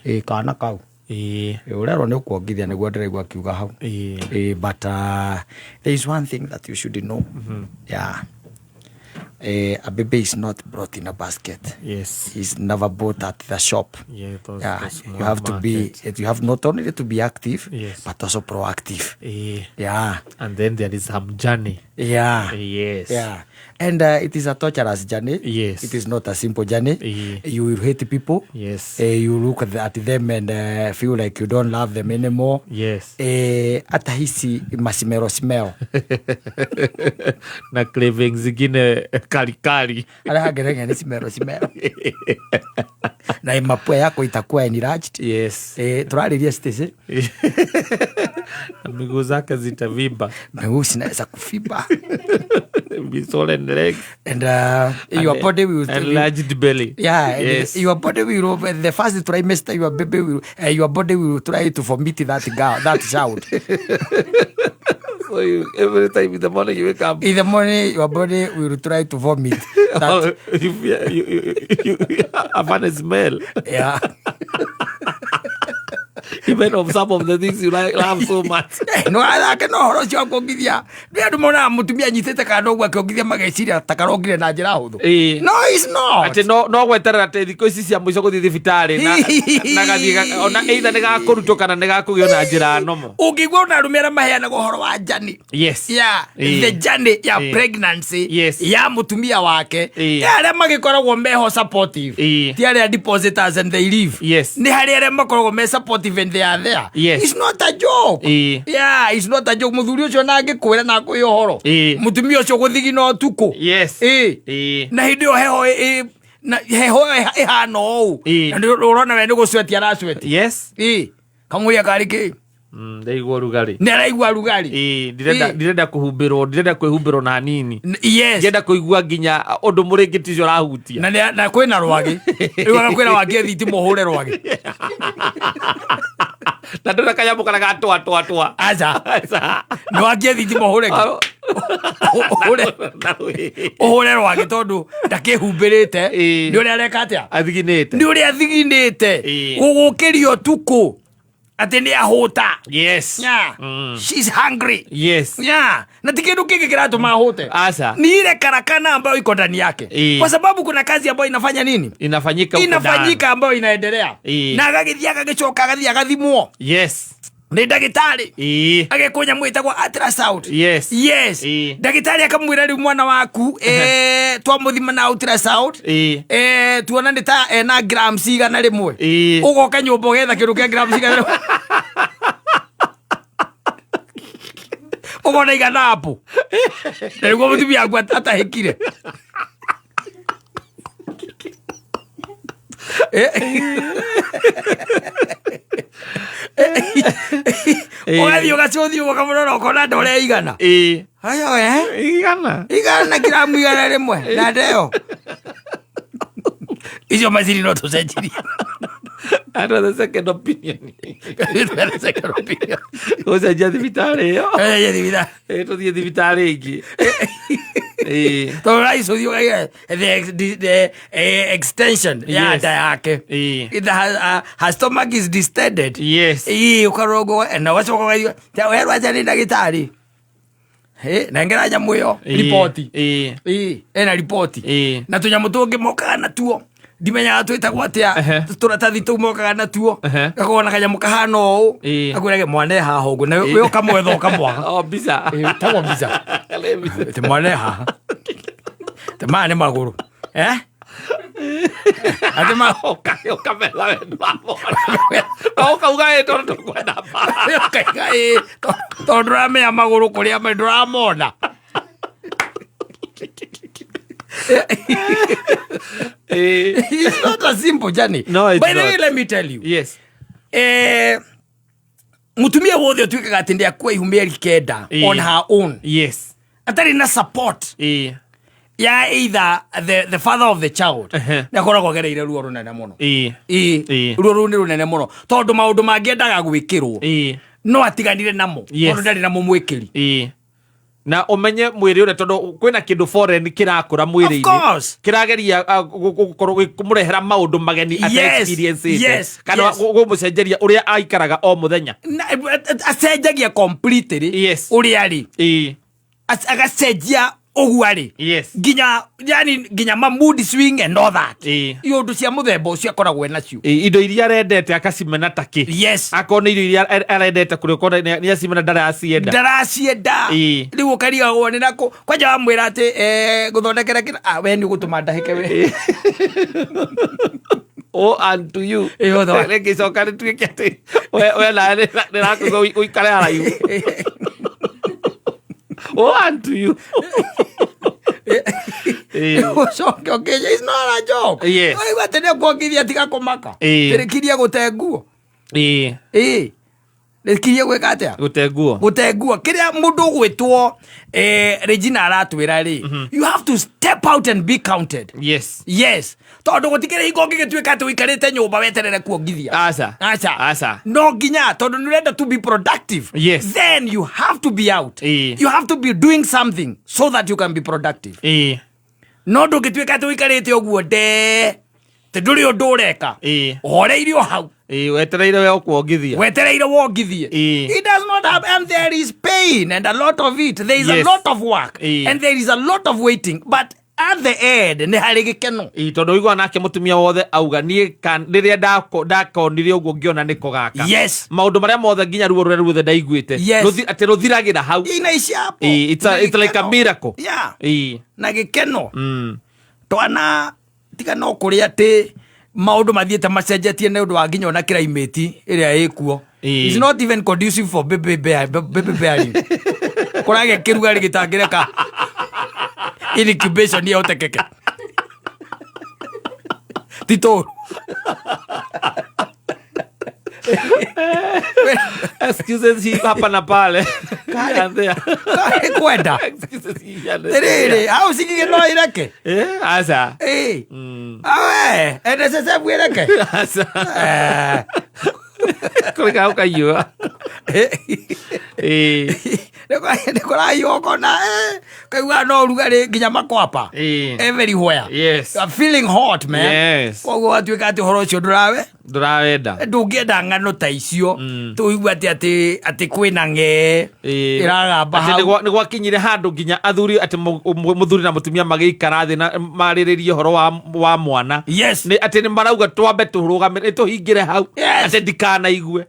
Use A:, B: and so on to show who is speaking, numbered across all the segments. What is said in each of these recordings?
A: Ĩ kana kau. Ĩ ũrerwo nĩ ũkuongithia nĩguo ndĩraigua akiuga hau. Ĩ but there is one thing that you should know. Yeah. A baby is not brought in a basket. It's never bought at the shop.
B: Yeah, those,
A: Yeah,
B: those
A: you
B: small
A: have to be
B: market.
A: you have not only to be active but also proactive. Yeah.
B: And then there is some journey.
A: Yeah. Yeah. And it is a torturous journey. It is not a simple journey. You will hate people. You look at them and feel like you don't love them anymore. Hata hisi masimero smell.
B: Na cravings zingine kalikali.
A: Arĩa hangĩ nĩ simero simero. Na mapua yako itakuwa enlarged. Tũrarĩria Stacy.
B: Na miguu zake zitavimba.
A: Miguu zinaweza kuvimba.
B: Be swollen legs.
A: And your body will
B: Enlarged belly.
A: Yeah, and your body will, the first trimester, your baby will, your body will try to vomit that girl, that child.
B: So you, every time in the morning you wake up,
A: In the morning, your body will try to vomit that.
B: You feel, you have a smell. Even of some of the things you like, love so much.
A: No athake no horo ũcio wa kuongithia nĩ andũ monaga mũtumia anyitĩte kana ũguo akĩongithia mageciria ta karongire na njĩra hũthũ. No, it's not.
B: Atĩ no gweterera atĩ thikũ ici cia mũico gũthiĩ thibitarĩ na gathiĩ ona either nĩ gakũrutwo kana nĩ gakũgĩo na njĩra nomo.
A: Ũngĩigua ona arũme arĩa maheanaga ũhoro wa journey. Yeah, the journey ya pregnancy ya mũtumia wake. Nĩ arĩa magĩkoragwo meho supportive. Ti arĩa depositors and they leave. Nĩ harĩ arĩa makoragwo me supportive and they are there. It's not a joke. Yeah, it's not a joke. Mũthuri ũcio na angĩkwĩra na akwĩhe ũhoro. Mũtumia ũcio gũthigina ũtukũ. Na hĩndĩ ĩyo heho na heho ĩhana ũũ. Na nĩ ũrona we nĩ gũcwetia aracwetia. Kamũria karĩ kĩ?
B: Ndaigua rugarĩ.
A: Nĩ araigua rugarĩ.
B: Ndirenda kũhumbĩrwo, ndirenda kwĩhumbĩrwo na nini. Ndirenda kũigua nginya ũndũ mũrĩngĩ ticio ũrahutia.
A: Na na kwĩna rwagĩ. Rĩu agakwĩra wakie thitima ũhũre rwagĩ.
B: Na ndũna kanyamũ karĩa ga twa twa twa.
A: Aca.
B: Aca.
A: Nĩ wakie thitima ũhũre kĩ?
B: Na rwĩ.
A: Ũhũre rwagĩ tondũ ndakĩhumbĩrĩte. Nĩ ũrĩa areka atĩa?
B: Athiginĩte.
A: Nĩ ũrĩa athiginĩte. Gũgũkĩria ũtukũ. Atĩ nĩ ahũta. Yeah. She's hungry. Yeah. Na ti kĩndũ kĩngĩ kĩratũma ahũte.
B: Aca.
A: Ni ile karakana ambayo iko ndani yake. Kwa sababu kuna kazi ambayo inafanya nini?
B: Inafanyika huko ndani.
A: Inafanyika ambayo inaendelea. Na agagĩthiĩ agagĩcoka agathiĩ agathimwo. Nĩ ndagĩtarĩ. Agekwo nyamũ ĩtagwo ultrasound. Yes. Ndagĩtarĩ akamwĩra rĩu mwana waku, twamũthima na ultrasound. Tuona nĩ ta ena grams 100. Ũgoka nyũmba ũgetha kĩndũ kĩa grams 100. Ũkona igana apple. Na nĩguo mũtumia waku atahĩkire. Ũgathiĩ ũgacũthiĩ ũkamũrora ũkona ndore igana. Ayo, eh?
B: Igana.
A: Igana gramu 100 na ndeo. Icio macini no tũcenjirie.
B: Another second opinion.
A: Another second opinion.
B: Gũcenjia thibitarĩ ĩyo.
A: Gũcenjia thibitarĩ.
B: Tũthiĩ thibitarĩ ĩngĩ.
A: Tondũ ũracũthiĩ ũkaiga the extension ya nda yake. Her stomach is distended. Ũkarũngwo na ũgacoka ũkaigua, ta werwo atĩa nĩ ndagĩtarĩ? Nengera nyamũ ĩyo, riboti. Ena riboti. Na tũnyamũ tũngĩ mokaga natuo. Ndimenyaga twĩtagwo atĩa. Tũratathi tũu mokaga natuo. Gakoragwo na kanyamũ kahana ũũ. Gakwĩrage mwana e haha ũguo. Na we ũkamwetha ũkamwaga.
B: O, mbica.
A: Ĩtagwo mbica.
B: Nĩ mbica.
A: Atĩ mwana e haha. Atĩ maya nĩ magũrũ. Atĩ
B: Ũkametha we ndũramona. Na ũkauga ĩ tondũ ndũkwenda mbara.
A: Ũkauga ĩ, tondũ ndũramenya magũrũ kũrĩa marĩ, ndũramona. It's not a simple journey.
B: No, it's
A: By the way,
B: not.
A: let me tell you. Mutumia wothe ũtuĩkaga atĩ nĩakua ihu mĩeri 9 on her own. Atarĩ na support. Ya either the father of the child. Nĩ akoragwo agereire ruo rũnene mũno. Ruo rũu nĩ rũnene mũno. Tondũ maũndũ mangĩ endaga gwĩkĩrwo. No atiganire namo. Tondũ ndarĩ na mũmwĩkĩri.
B: Na ũmenye mwĩrĩ ũrĩa, tondũ kwĩna kĩndũ foreign kĩrakũra
A: Of
B: mwĩrĩ-inĩ,
A: course.
B: kĩrageria gũkorwo kũmũrehera maũndũ mageni ata experience kana gũmũcenjeria ũrĩa aikaraga o mũthenya.
A: Acenjagia completely ũrĩa arĩ. Agacenjia ũguo arĩ, nginya yani nginya ma mood swing and all that. Iũndũ cia mũthemba ũcio akoragwo nacio.
B: Indo iria arendete akacimena takĩ. Akorwo nĩ irio iria arendete kũrĩa, ũkona nĩ acimena, ndaracienda.
A: Ndaracienda. Rĩu ũkarigagwo nĩ nakũ kwanja wamwĩra atĩ gũthondekera kĩna, we nĩ ũgũtũma ndahĩke we.
B: O unto you.
A: Ĩ,
B: Rĩngĩcoka rĩtuĩke atĩ we nawe nĩrakũigua ũikare haraihu. O unto you.
A: Ũcoke ũkĩnja, it's not a joke. Ũraigua atĩ nĩ kuongithia, tiga kũmaka. Tĩrĩkirie gũte nguo. Ĩ, rĩkirie gwĩka atĩa?
B: Gũte nguo.
A: Gũte nguo. Kĩrĩa mũndũ ũgwĩtwo Regina aratwĩra rĩ, you have to step out and be counted. Yes, tondũ gũtikĩrĩ hingo ũngĩgĩtuĩka atĩ ũikarĩte nyũmba weterere kuongithia.
B: Aca.
A: Aca.
B: Aca.
A: No nginya, tondũ nĩ ũrenda to be productive, then you have to be out. You have to be doing something so that you can be productive. No ndũngĩtuĩka atĩ ũikarĩte ũguo nde tĩ ndũrĩ ũndũ ũreka, ũhoreire o hau.
B: Wetereire we ũkuongithia.
A: Wetereire wongithie. It does not have, and there is pain and a lot of it. There is a lot of work and there is a lot of waiting, but at the end nĩ harĩ gĩkeno.
B: Tondũ ũiguaga nake mũtumia wothe auga, niĩ rĩrĩa ndakonire ũguo ngĩona nĩko gaka, maũndũ marĩa mothe, nginya ruo rũrĩa ruothe ndaiguĩte, atĩ rũthiragĩra hau.
A: Inaisha hapo.
B: It's
A: Na
B: like a
A: gĩkeno.
B: miracle.
A: Na gĩkeno. Twana tiga no kũrĩa atĩ maũndũ mathiĩte macenjetie nĩ ũndũ wa nginya ona climate ĩrĩa ĩkuo. It's not even conducive for baby bearing. Kũragĩa kĩrugarĩ gĩtangĩreka incubation ĩhotekeke, ti tũru.
B: Excuses hapa na pale. And there.
A: Karĩ kwenda.
B: Excuses here and there.
A: Rĩrĩ hau cigige no ĩreke.
B: Aca.
A: Ĩ, awe NSSF ĩreke.
B: Aca. Kũrĩ ũkaiyũa.
A: Nĩ kũrahiũha ũkona kaigua no ũrugarĩ nginya makwapa everywhere. You are feeling hot, man. Koguo watuĩka atĩ ũhoro ũcio ndũrawe
B: Ndũrawenda.
A: Ndũngĩenda ng'ano ta icio tũigua atĩ kwĩna ng'ee ĩragamba
B: Atĩ
A: hau.
B: Nĩ gwakinyire handũ nginya athuri, atĩ mũthuri na mũtumia magĩikara thĩ na marĩrĩrie ũhoro wa mwana. Nĩ atĩ nĩ marauga twambe tũrũgame, nĩ tũhingĩre hau, atĩ ndikanaigue.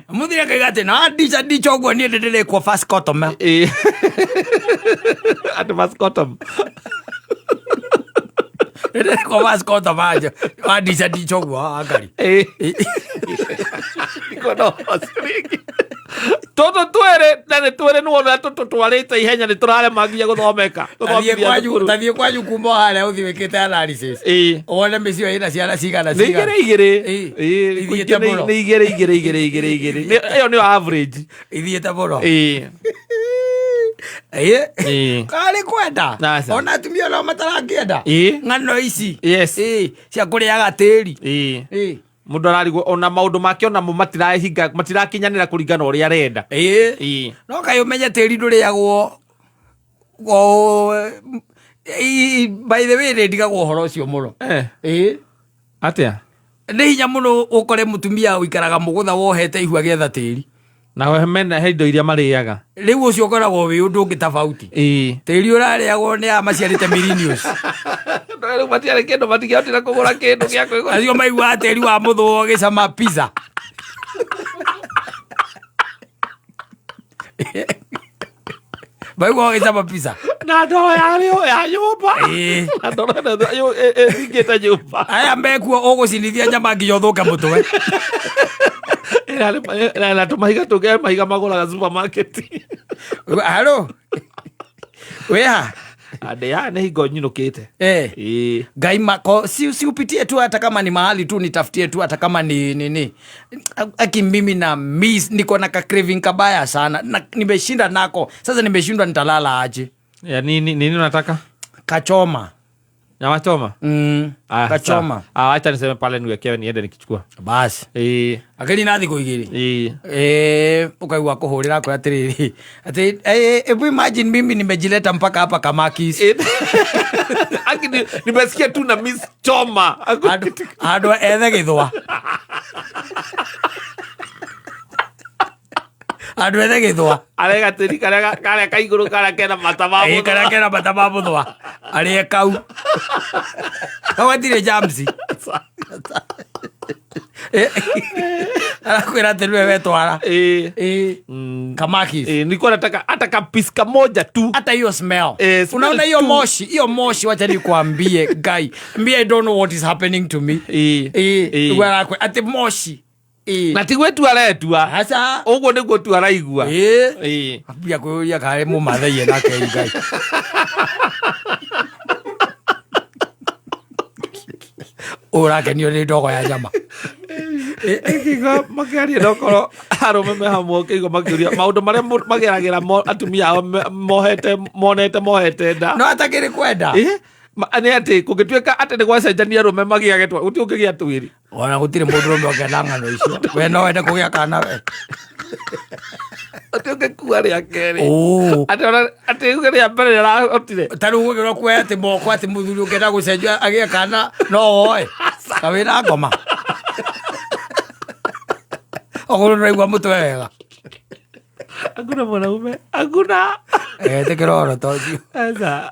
A: Mũthuri akaiga atĩ na ndica ndica ũguo niĩ ndĩrĩkwo vasectomy.
B: Atĩ vasectomy.
A: Ndĩrĩkwo vasectomy wa ndica ndica ũguo angari.
B: Ndikuona ũcio rĩngĩ. Tũtũ twĩrĩ na nĩ twĩrĩ, nĩ wona tũtũ twarĩte ihenya, nĩ tũrarema nginya gũthomeka.
A: Tathiĩ
B: gũthomithia
A: kwanyu
B: thukuru.
A: Tathiĩ kwanyu kuma o harĩa ũthiĩ wĩkĩte analysis, wone mĩciĩ ĩna ciana cigana
B: Nĩ
A: cigana.
B: igĩrĩ igĩrĩ.
A: Ithiĩte
B: Kũingĩ
A: mũno.
B: Nĩ igĩrĩ igĩrĩ igĩrĩ igĩrĩ igĩrĩ. Ĩyo nĩyo average.
A: Ithiĩte mũno. Karĩ kwenda.
B: Aca.
A: Ona atumia nao matarakĩenda ng'ano ici cia kũrĩaga tĩri.
B: Mũndũ ararigwo ona maũndũ make onamo matirahinga, matirakinyanĩra kũringana ũrĩa arenda.
A: No kaĩ ũmenye tĩri ndũrĩagwo by the way, nĩ ndigagwo ũhoro ũcio mũno.
B: Atĩa?
A: Nĩ hinya mũno ũkore mũtumia ũikaraga mũgũtha wohete ihu agĩetha tĩri.
B: Na mena he indo iria marĩaga.
A: Rĩu ũcio ũkoragwo wĩ ũndũ ũngĩ tofauti. Tĩri ũrarĩagwo nĩ aya maciarĩte millennials.
B: Rĩu matiarĩ kĩndũ, matingĩhotire kũgũra kĩndũ gĩa kwĩgũra.
A: Acio maiguaga tĩri wa mũthũa ũgĩcama pizza. Maiguaga ũgĩcama pizza.
B: Na ndoro yarĩo ya nyũmba. Na ndoro ĩno ĩthingĩte nyũmba.
A: Aya mekuo ũgũcinithia nyama nginya ũthũke mũtwe.
B: Na tũmahiga tũngĩ, mahiga magũraga supermarket.
A: Halo, wĩha?
B: Andĩ nĩ hingo nyinũkĩte.
A: Ngai mako si upitie tu, hata kama ni mahali tu nitafutie tu, hata kama ni nini. Aki mimi na miss, niko na ka craving kabaya sana na nimeshinda nako sasa, nimeshindwa nitalala aje.
B: Ya nini? Nini unataka?
A: Kachoma.
B: Nyama choma. Ah,
A: Kachoma.
B: sawa. Ah, acha niseme pale niwekewe niende nikichukua.
A: Basi.
B: Ĩĩ.
A: Akĩri na thikũ igĩrĩ.
B: Ĩĩ.
A: Ukaigua kũhũrĩra akwa atĩrĩrĩ atĩ hebu imagine mimi nimejileta mpaka hapa Kamakis.
B: Aki nimesikia tu na miss choma.
A: Handũ ethe gĩthwa, handũ ethe gĩthwa.
B: Arĩa gatĩri karĩa karĩa ka igũrũ karĩa kena mata ma
A: Ĩ, karĩa
B: mũthũa.
A: Kena mata ma mũthũa, arĩe kau kau gatirĩ germs. Arakwĩra atĩ nĩwe wetwara.
B: Ĩĩ.
A: Kamakis.
B: Ĩĩ, nilikuwa nataka hata kapisi kamoja tu.
A: Hata hiyo smell.
B: Eh, smell
A: Unaona hiyo
B: tu.
A: moshi, hiyo moshi, wacha nikwambie, guy, me, I don't know what is happening to me.
B: Ĩĩ. Ĩĩ.
A: Warakwe ati moshi.
B: Na tiguo tu aretua.
A: Aca.
B: Ũguo nĩguo tu araigua. Ĩĩ.
A: Ambia kwĩyũria karĩ mũmathaiye nake ngai ũrakenio nĩ ndogo ya nyama.
B: Kĩigua makĩaria nokorwo arũme me hamwe, ũkĩigua makĩũria maũndũ marĩa mageragĩra atumia ao mohete monete mohete nda.
A: No atakĩrĩ kwenda.
B: Ĩ, nĩ atĩ kũngĩtuĩka atĩ nĩ gwacenjania arũme magĩage twa gũtirĩ ũngĩgĩa twĩrĩ.
A: Ona gũtirĩ mũndũrũme ũngĩenda ng'ano icio. We no wende kũgĩa kana we?
B: Gũtirĩ ũngĩkua rĩa kerĩ.
A: Ũ.
B: Atĩ ona atĩ uge rĩa mbere rĩrahotire.
A: Ta rĩu ũgĩrwo kuoya atĩ moko atĩ mũthuri ũngĩenda gũcenjia agĩe kana no woe ta wĩna ngoma okorwo ndũraigua mũtwe wega.
B: Hakuna mwanaume, hakuna.
A: Etĩkĩra ũhoro ta ũcio.
B: Aca.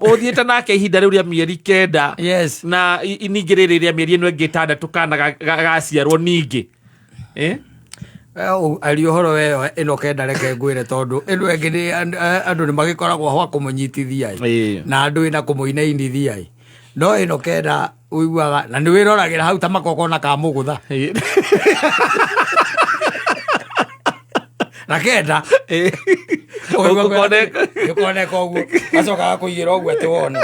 B: Ũthiĩte nake ihinda rĩu rĩa mĩeri 9. Na ningĩ rĩrĩ rĩa mĩeri ĩno ĩngĩ 6 kana gaciarwo ningĩ. Eh?
A: Aria ũhoro we ĩno kenda, reke ngwĩre, tondũ ĩno ĩngĩ nĩ andũ nĩ magĩkoragwo ho a kũmũnyitithia ĩ. Na andũ ĩna kũmũinainithia ĩ, no ĩno kenda ũiguaga na nĩ wĩroragĩra hau ta makokona ka mũgũtha. Na kenda ũkaigua ũkoneka ũguo, gacoka gakũigĩra ũguo atĩ wone.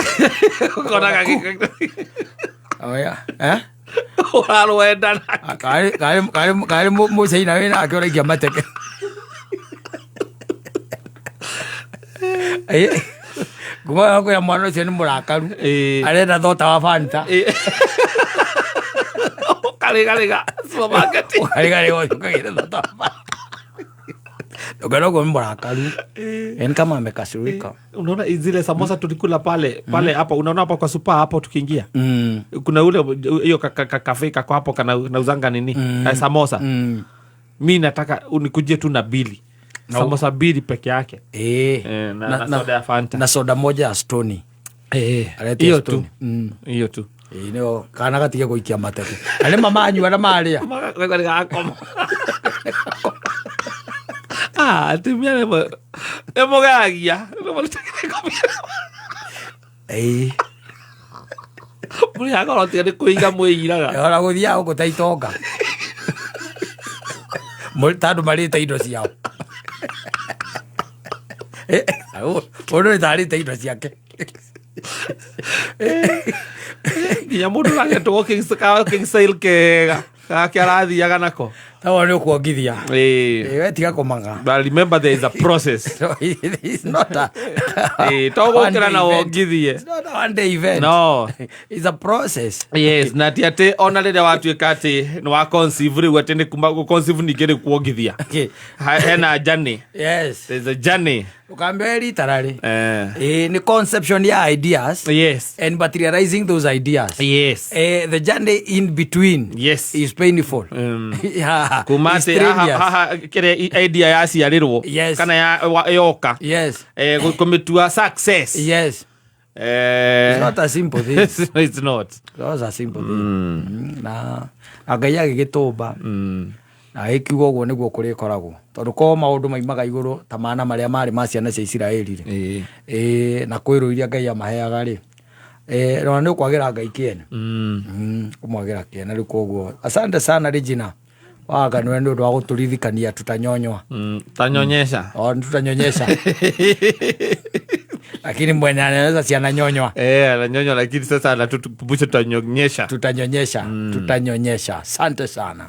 B: Ũkona
A: Oya, eh?
B: ũrarwenda.
A: Karĩ mũcaina wĩ nake ũraikia mateke. Nguma kwĩra mwana ũcio nĩ mũrakaru. Arenda thota wa Fanta.
B: Ũkarĩgarĩga supermarket.
A: Ũkarĩgarĩga ũthiĩ ũkagĩre thota wa Fanta. Ũkona ũguo nĩ mũrakaru. Yani kama amekasirika.
B: Unaona zile samosa tulikula pale pale hapa, unaona hapa kwa supa hapo tukiingia, kuna ule hiyo kafe kako hapo kana nauzanga nini, samosa. Mi nataka unikujie tu na bili samosa bili peke yake. Na soda ya Fanta.
A: Na soda moja ya Stony. Arete
B: Hiyo
A: Stony.
B: tu. Hiyo tu.
A: Ĩĩ, nĩyo kana gatige gũikia mateke arĩ mamanyua na marĩa.
B: Gakoma. Ah, atumia nĩmũgeragia. Mũrĩaga tiga nĩ kwĩiga mwĩiraga.
A: Ona gũthiaga gũkũ ta itonga. Ta andũ marĩte indo ciao. Mũndũ nĩ tarĩte indo ciake.
B: Nginya mũndũ ũragĩa walking style kega gake arathiaga nako.
A: Tawa nĩ ũkuongithia.
B: Ĩĩ.
A: We tiga kũmaka.
B: But remember there is a process.
A: So, it's not a
B: Ĩĩ, to gũkĩra na
A: one day event.
B: wongithie.
A: It's not a one day event.
B: No.
A: It's a process.
B: Yes, na ti atĩ ona rĩrĩa watuĩka atĩ nĩ wa conceive rĩu atĩ nĩ kuma gũ conceive ningĩ rĩu kuongithia. Hena journey. There's a journey.
A: Ũkambia literally.
B: Eh.
A: Nĩ conception ya ideas and materializing those ideas. The journey in between is painful. Yeah.
B: Kuma
A: It's
B: atĩ haha
A: strenuous.
B: haha kĩrĩa idea yaciarĩrwo kana yoka kũmĩtua success.
A: It's not a simple thing.
B: It's not.
A: It's not a simple thing. Na Ngai agĩgĩtũmba na agĩkiuga ũguo nĩguo kũrĩkoragwo, tondũ korwo maũndũ maimaga igũrũ ta mana marĩa marĩ ma ciana cia Isiraeli rĩ, na kwĩrwo iria Ngai amaheaga rĩ, na nĩ ũkwagĩra Ngai kĩene. Ũmwagĩra kĩene rĩu. Koguo asante sana Regina Waganwe nĩ ũndũ wa gũtũririkania tutanyonywa.
B: Tanyonyesha.
A: O tutanyonyesha, lakini mwenye anaweza si ananyonywa.
B: Eh, ananyonywa, lakini sasa anatukumbusha tutanyonyesha.
A: Tutanyonyesha, tutanyonyesha. Asante sana.